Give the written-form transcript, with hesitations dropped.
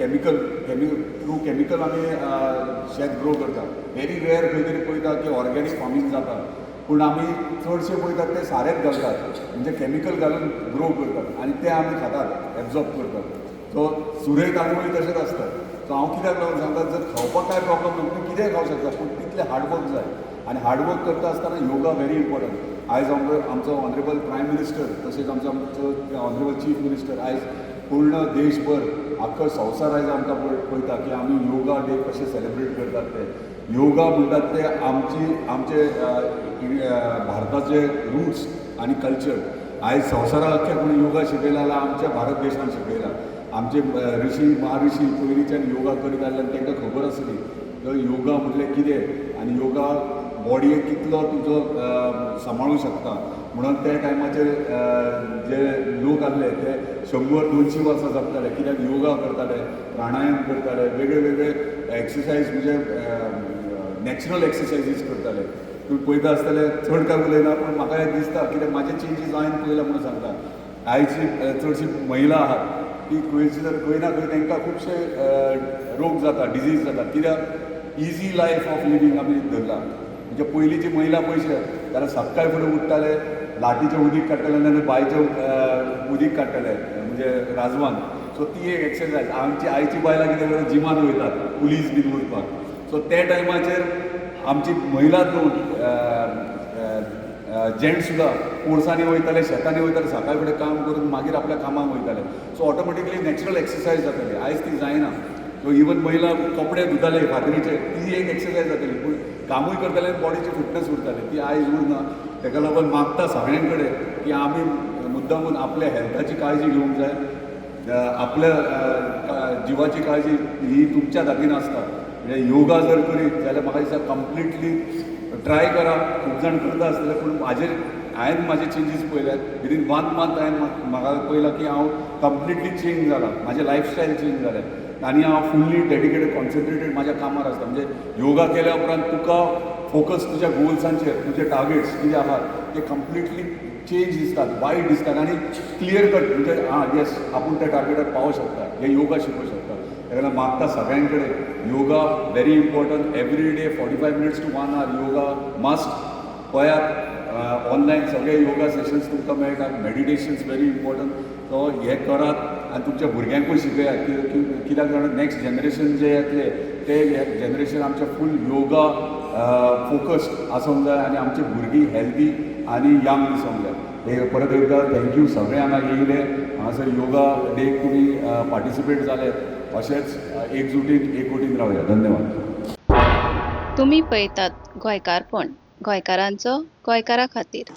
Chemical केमी through chemical आमी शेत ग्रो करता. व्हेरी रेअर खंय तरी पळयता की ऑर्गेनीक फार्मींग जाता, पूण आमी चडशे पळयतात ते सारेंच घालतात, म्हणजे केमिकल घालून ग्रो करतात आनी ते आमी खातात, एब्जॉर्ब करतात. सो सुरय तांदूळय तशेंच आसता. सो हांव कित्याक लागून सांगता, जर खावपाक कांय प्रॉब्लम ना, तुमी कितेंय खावंक शकता, पूण तितलें हार्डवर्क जाय आनी हार्डवर्क करता आसतना योगा व्हेरी इम्पॉर्टंट. आयज आमचो ऑनरेबल प्रायम मिनिस्टर तशेंच आमचो ऑनरेबल चीफ मिनिस्टर, आयज पूर्ण देशभर, आख्खो संवसार आयज आमकां पळयता की आमी योगा डे कशे सेलिब्रेट करतात ते. योगा म्हणटात ते आमची आमचे भारताचे रुट्स आनी कल्चर. आयज संवसाराक अख्ख्या कोणी योगा शिकयला जाल्यार आमच्या भारत देशान शिकयला. आमचे ऋषी महाऋषी पयलींच्यान योगा करीत आसले आनी तांकां खबर आसली तर योगा म्हटल्यार कितें आनी योगा बॉडयेक कितलो तुजो सांबाळूंक शकता म्हणून. त्या टायमाचेर जे लोक आसले ते 100-200 वर्सां जगताले, कित्याक योगा करताले, प्राणायाम करताले, वेगळे वेगळे एक्सरसायज, म्हणजे नॅचरल एक्सरसायजीस करताले. तुमी पळयता आसतले, चड काय उलयना, पूण म्हाका हें दिसता, कित्याक म्हाजे चेंजीस हांवें पळयला म्हणून सांगता. आयची चडशी महिला आहात ती खंयची तर खंय ना खंय तांकां खुबशे रोग जाता, डिजीज जाता, कित्याक इजी लायफ ऑफ लिवींग आमी धरला. म्हणजे पयलींची महिला पयशे जाल्यार सकाळी फुडें उठ्ठाले, लाटीचें उदीक काडटाले, नाजाल्यार बांयचें उदीक काडटाले, म्हणजे राजवान. सो ती एक एक्सरसायज. आमची आयची बायलां कितें करतात? जिमान वयतात पुलीस बीन वचपाक. सो त्या टायमाचेर आमची महिला न्हू, जेंट्स सुद्दां पोरसांनी वयताले, शेतांनी वयताले, सकाळ फुडें काम करून मागीर आपल्या कामाक वयताले. सो ऑटोमॅटिकली नॅचरल एक्सरसायज जाताली. आयज ती जायना. सो इवन महिला कपडे धुताले फातरीचे, ती एक एक्सरसायज जाताली, पूण कामूय करताले आनी बॉडीची फिटनस उरताली. ती आयज उरना. ताका लागून मागता सगळ्यां कडेन की आमी मुद्दामून आपल्या हेल्थाची काळजी घेवंक जाय. आपल्या जिवाची काळजी ही तुमच्याच हातीन आसता. म्हणजे योगा जर करीत जाल्यार म्हाका दिसता कंप्लिटली ट्राय करा. खूब जाण करता आसतले, पूण म्हाजेर हांवें म्हाजे चेंजीस पळयल्यात. विदीन वन मंथ हांवें म्हाका पळयलां की हांव कंप्लिटली चेंज जाला, म्हाजें लायफस्टायल चेंज जालें आनी हांव फुल्ली डेडिकेटेड, कॉन्सन्ट्रेटेड म्हाज्या कामार आसता. म्हणजे योगा केल्या उपरांत तुका फोकस तुज्या गोल्सांचेर, तुजे टार्गेट्स कितें आहात ते कंप्लिटली चेंज दिसतात, वायट दिसतात आनी क्लियर कट, म्हणजे आं येस, आपूण त्या टार्गेटार पावोंक शकता, हे योगा शिकोवंक शकता. ताका लागून मागता सगळ्यां कडेन, yoga very important. Every day 45 minutes to one hour yoga must. पळयात, ऑनलायन सगळे योगा सेशन्स तुमकां मेळटात. Meditations very important. सो हें करात आनी तुमच्या भुरग्यांकूय शिकयात की कित्याक जाणा, नॅक्स्ट जनरेशन जे येतले ते जनरेशन आमचें फूल योगा फोकस्ड आसूंक जाय आनी आमची भुरगीं हेल्दी आनी यंग दिसूंक जाय. हे परत एकदां thank you, सगळे हांगा येयले, हांगासर योगा डेक तुमी पार्टिसिपेट जाले. अशेंच एकजुटीन, एकवटीन रावया. धन्यवाद. तुमी पळयतात गोंयकारपण, गोंयकारांचो, गोंयकारा खातीर.